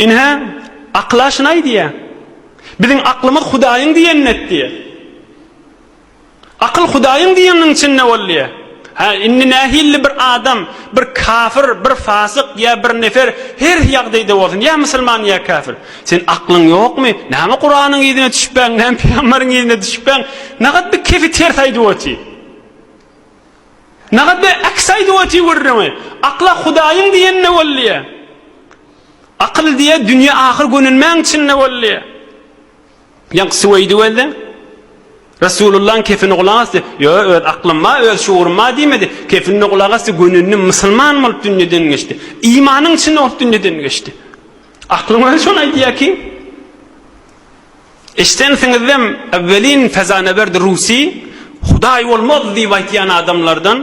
Ine, akyl-a şuny aýdýar. Biziň aklymyz Hudaýyň diýenini et diýýär. Akyl Hudaýyň diýeniniň içinde bol diýýär. Hä, indi nähilli bir adam, bir kafir, bir fasyk ýa bir nefer her ýagdaýda bolsun, ýa musulman ýa kafir. Sen aklyň ýokmy? Näme Kuranyň yzyna düşüpbäň, näme pygamberiň yzyna düşüpbäň? Nagat bir kefi ters aýdyp otyr. Nagat bir äks aýdyp otyr gürrüňi. Akla Hudaýyň diýenine bol diýýär. Akyl diýýär, dünýe ahyr gönünmäň içinde bol diýýär. Ýaňky Suweýdi welde Resulullahyň kefini gulak asdy. Ýo, öz aklym bar, öz şuurym bar diýmedi. Kefinine gulak asdy, gönünli musulman bolup dünýeden geçdi. Imanyň içinde bolup dünýeden geçdi. Aklyň özi şony aýdýar ki, Eşdensiňizem ewwelin fezaneberd Rusi Hudaý bolmaz diýip aýtýan adamlardan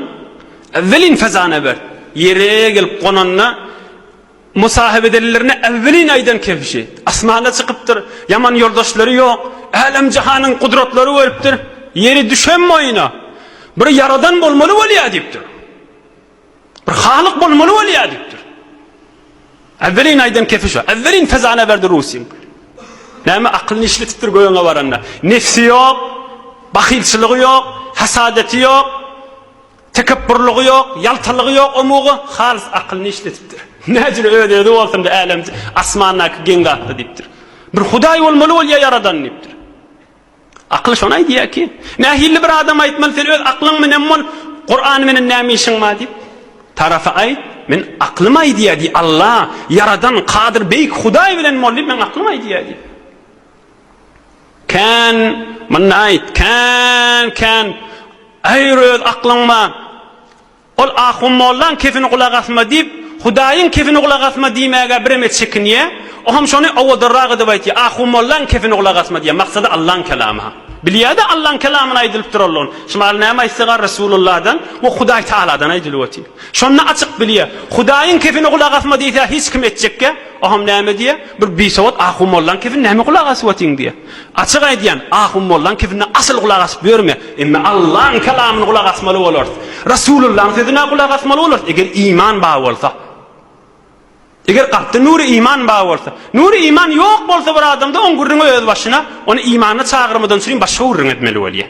ewwelin fezaneberd ýere gelip gonanda Musahyp edenlerine äwwelin aýdan kebşi, asmana çykypdyr, ýaman ýoldaşlary ýok, älem-jahanyň gudratlary görüpdir, ýeri düşen boýuna, bir ýaradan bolmaly bolýar diýipdir. Bir halyk bolmaly bolýar diýipdir. Äwwelin aýdan kefi şu. Äwwelin fezana berdi Rusyň. Näme akylyny işletipdir gögüňe baranda. Nefsi ýok, bahylçylygy ýok, hasadeti ýok. Tekepburlygy ýok, ýaltalygy ýok omuga halys akylyny işletipdir. Näjüre öz-özi bolsun-da älem asmandaky geň zatda diýipdir. Bir Hudaý bolmaly bolýa ýaradan diýipdir. Akyl şony aýdýar ki, nähili bir adam aýtmaly sen öz aklyň menen bol, Kuran menen näme işiň bar diýip. Tarapy aýt, men aklym aýdýar diý, Allah, ýaradan, kadyr, beýik Hudaý bilen bol diýip, men aklym aýdýar diý. Kän, munda aýt, kän, kän, aýr öz aklyňma, ol ahun mollaň kefini gulak asma diýip, Hudaýyň kefini gulak asma diýmäge bireme çekinýä, o hem şony owadanrak edip aýtýa, ahun mollaň kefini gulak asma diýýä, maksady Allaň kelamy ha. Bilýä-de Allaň kelamyny aýdylyp duranlygyny. Şumal näme aýtsaga Resulullahdan we Hudaý Tagaladan aýdylyp otyr. Şonda açyk bilýä. Hudaýyň kefini gulak asma diýse hiç kim etjekgä. Oham näme diýýär? Bir bisowat ahun mollaň kefine näme gulak asyp otyň diýýär. Açyk aýdýan, ahun mollaň kefine asyl gulak asyp ýörme. Emme Allaň kelamyny gulak asmaly bolarys. Rasulullaň sözüne gulak asmaly bolarys, eger iman bar bolsa. Eger kalpda nury iman bar bolsa. Nury iman ýok bolsa bir adamda oň gürrüňi öz başyna, ony imana çagyrmadan çürin başga gürrüň etmeli bolýar.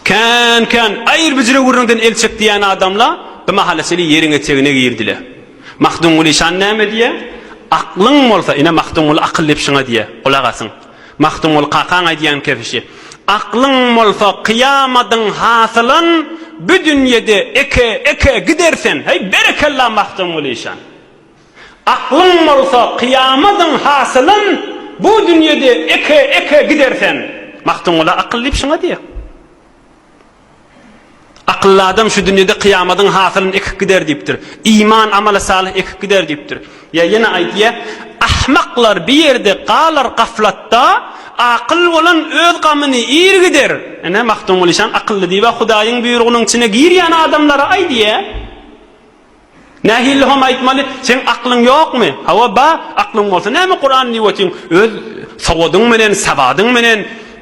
Kän kän aýyr-büjre gürrüňden el çek diýýän adamla bu mahala çenli ýeriň etegine girdiler. Magtymguly şan näme diýýär? Aklyň bolsa, ine Magtymguly akyl diýip şuňa diýýär, gulak asyň. Magtymguly kakaň aýdýan kebşi. Aklyň bolsa kyýamadyň hasylyn bu dünýede eke eke gider sen. Heý, berekella Magtymguly şan. Aklyň bolsa kyýamadyň hasylyn bu dünýede eke eke gider sen. Magtymgula akyl diýip şuňa diýýär. Akylly adam şu dünýede kyýamadyň hasylyny ekip gider diýipdir. Iman, amaly salyh ekip gider diýipdir. Ýa ýene aýdýar, Ahmaklar bir ýerde galar gaflatda, akyl bolan öz gamyny ir gider. Ine, Magtymguly şan akylly diýip-ä Hudaýyň buýrugynyň içine girýän adamlara aýdýar. Nähili hom aýtmaly, seň aklyň ýokmy? Hawa, ba, aklyň bolsa näme Kuran diýip otyň? Öz sowadyň menen, sawadyň menen,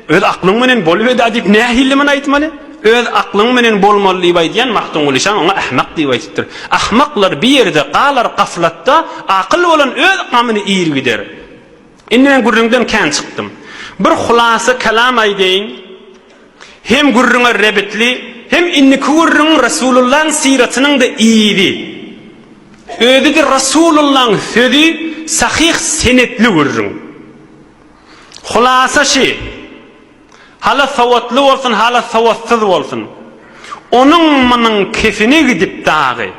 öz aklyň menen bolubeda diýip nähili muny aýtmaly? Öz aklyň menen bolmaly diýip aýdýan Magtymguly şaň oňa ahmak diýip aýtypdyr. Ahmaklar bir ýerde galar gaflatda, akyl bolan öz gamyny iýr gider. Indi men gürrüňden kän çykdym. Bir hulasa kelam aýdaýyn. Hem gürrüňe rebitli, hem indiki gürrüň Resulullahyň syratynyň-da yzy. Özi-de Resulullahyň sözi sahyh senetli gürrüň. Hulasa şi, hala sowatly bolsun, hala sowatsyz bolsun, onuň-munuň kefine gidip dagy,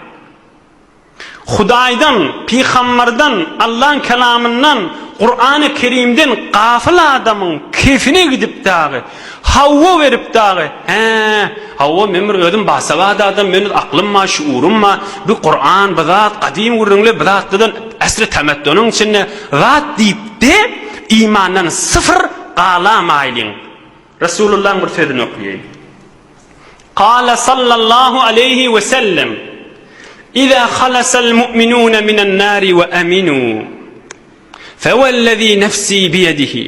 Hudaýdan, pygamberden, Allaň kelamyndan, Kurany Kerimden gafyl adamyň kefine gidip dagy, hawa berip dagy, Hä, hawa, men bir özüm basawat adam, men öz aklym bar, şuurym bar, bu Kuran, bu zat gadym gürrüňler, bu zatlardan äsri temeddonyň içinde zat diýip-de, imandan syfyr galamaýlyň. Resulullahyň bir sözüni okaýyn. Kale sallallahu aleýhi we sellem, Iza halasal mu'minune minen nari we aminu, fewellezî nefsî biyedihi.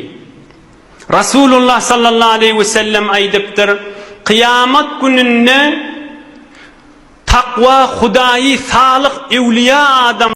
Rasulullah sallallahu aleýhi we sellem aýdypdyr, Kyýamat gününde takwa Hudaýy salyh öwliýa adam.